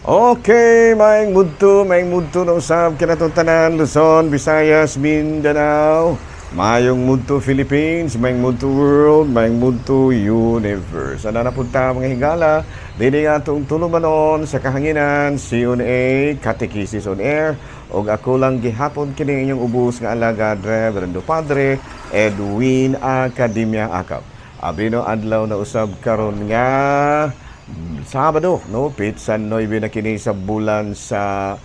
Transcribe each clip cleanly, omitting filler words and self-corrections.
Okay, maayong mudto na usab kanatong tanan, Luzon, Visayas, Mindanao. Maayong mudto, Philippines, maayong mudto, world, maayong mudto, universe. Ana na punta, mga higala, dini nga atong tulumanon sa kahanginan, CONA, Catechesis on Air, og ako lang gihapon kini inyong ubos nga alagad, Reverendo Padre Edwin Academia Acap. Abino adlaw na usab karon nga Sabado, no, petsa 9 na kini sa bulan sa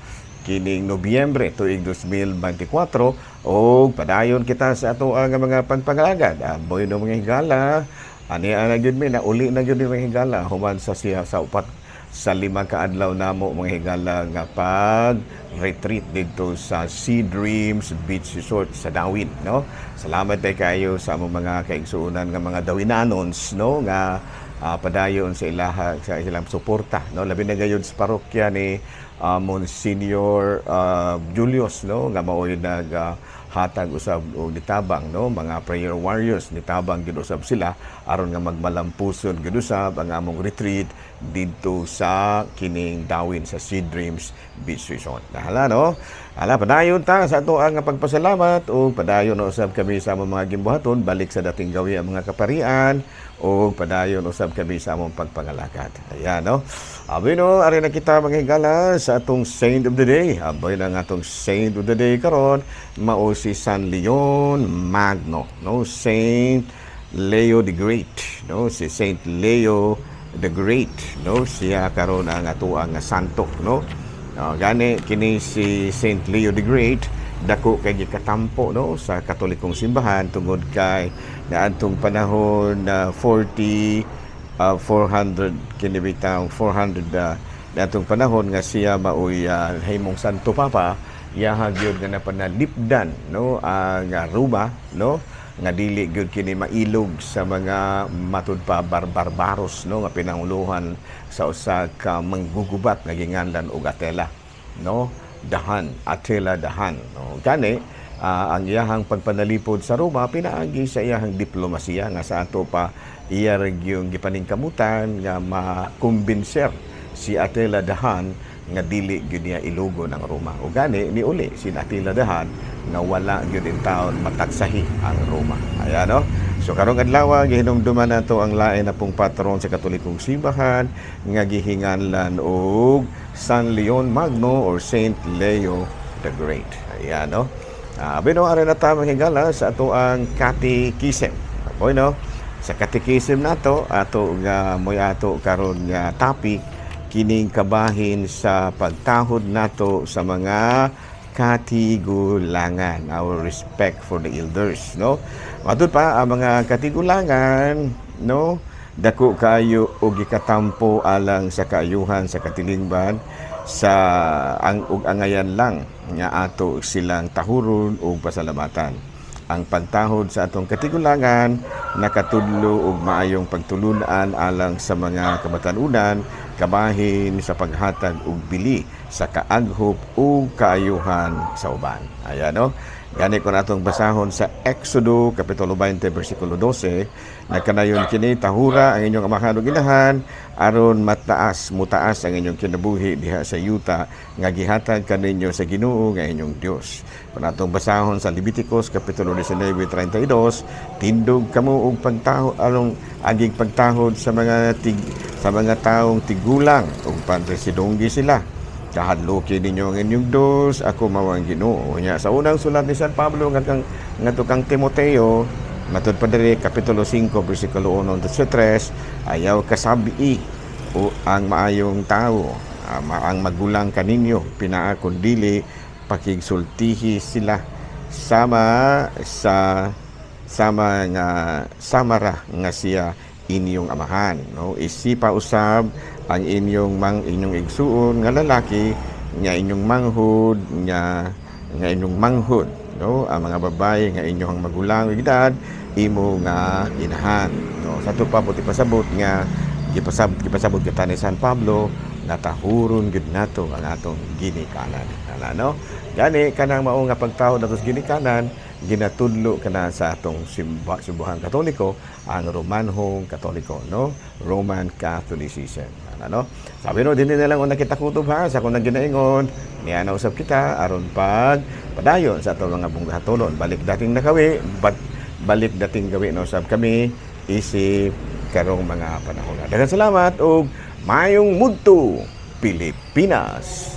kining Nobyembre tuig 2024 og padayon kita sa ato ang mga pagpangalagad. Aboy no, mga higala, ani ana gyud mi na uli na gyud mi, mga higala, human sa siya sa upat sa 5 ka adlaw namo, mga higala, nga pag retreat didto sa Sea Dreams Beach Resort sa Dauin, no. Salamat kay kayo sa among mga kaigsuonan nga mga Dawinanons, no, nga padayon sa ilaha sa ilang suporta, no, labi na gayud sa parokya ni Monsignor Julius, no, nga maoy nag hatag usab og nitabang, no, mga prayer warriors, nitabang gid usab sila aron nga magmalampuson gid usab ang among retreat didto sa kining Dauin sa Sea Dreams Beach Resort. Hala, no? Hala, padayon ta sa ato ang pagpasalamat ug padayon na usab kami sa among mga gimbuhaton, balik sa dating gawi ang mga kaparian ug padayon usab kami sa among pagpangalagad. Ayan, no? Abi no, ari na kita, mga higala, sa atong saint of the day. Aboy na nga atong saint of the day karon mao si San Leon Magno, no? Saint Leo the Great, no? Si Saint Leo the Great, no? Siya karon ang atoang nga santo, no? Gani kini si Saint Leo the Great dako kay gikatampo, no, sa Katolikong simbahan tungod kay naadtong panahon na 40 400 kini bitang 400 naadtong panahon nga siya maoy himong Santo Papa, iyaha gyud nga napanalipdan, no, ang Roma, no, nga dili gyud kini mailog sa mga matud pa barbaros, no, nga pinanguluhan sa usa ka manggugubat nga ginganlan og Attila, no, the Hun, Attila the Hun, no. Gani ang iyahang pagpanalipod sa Roma pinaagi sa iyahang diplomasiya nga sa ato pa iya ra gyud gipaningkamutan nga makumbinser si Attila the Hun nga dili gyud niya ilugo ng Roma. O gani niuli si Attila the Hun nga wala gyud in taon mataksahi ang Roma. Ayan, no? So karong adlaw gihinumduman nato ang lain na pong patron sa Katolikong simbahan nga gihinganlan og San Leon Magno or Saint Leo the Great. Ayan, no? Bino ari na ta, mga higala, sa ato ang catechism. Boy, no? Sa catechism nato ato nga moy ato karon nga topic kining kabahin sa pagtahod nato sa mga katigulangan, our respect for the elders, no. Matud pa ang mga katigulangan, no, dako kaayo og gikatampo alang sa kaayuhan sa katilingban sa ang ug angayan lang nga ato silang tahuron ug pasalamatan. Ang pagtahod sa atong katigulangan nakatudlo og maayong pagtulun-an alang sa mga kabatan-unan kabahin sa paghatag og bili sa kaaghop ug kaayuhan sa uban. Ayan, no? Gani kon atong basahon sa Exodo kapitulo 20 bersikulo 12, nagkanayon kini: "Tahura ang inyong amahan ug inahan aron mataas mutaas ang inyong kinabuhi diha sa yuta nga gihatag kaninyo sa Ginoo nga inyong Dios." Kon atong basahon sa Leviticus kapitulo 19:32, "Tindog kamo og pagtaho along aging pagtahod sa mga taong tigulang ug panresidonggi sila. Kahadluki ninyo ang inyong Diyos, ako mao ang Ginoo." Nya sa unang sulat ni San Pablo nga kang ngadto kang Timoteo, matud pa diri kapitulo 5 bersikulo 1 hangtod sa 3, "Ayaw kasabi o ang maayong tao, ang magulang kaninyo, pinaa kun dili pakigsultihi sila sama sa sama nga samara nga siya inyong amahan," no. Isipa usab ang inyong igsuon nga lalaki nga inyong manghud nga nga inyong manghud, no, ang mga babae nga inyong magulang ug edad imo nga inahan, no. Sa ato pa buot ipasabot nga gipasabot kita ni San Pablo nga tahuron gid nato ang atong ginikanan. Ana, no? Gani kanang mao nga pagtahod nato sa ginikanan. Ginatudlo kana sa atong simbahan Katoliko, ang Romanhong Katoliko, no? Roman Catholicism. Ano, no? Sabi no, dinhi na lang una kita kutob ha, sa akong ginaingon, niya na usab kita aron pag padayon sa atong mga bunghatulon. Balik dating nakawi, but balik dating gawi no usab kami isip karong mga panahon. Daghang salamat ug mayong mudto, Pilipinas.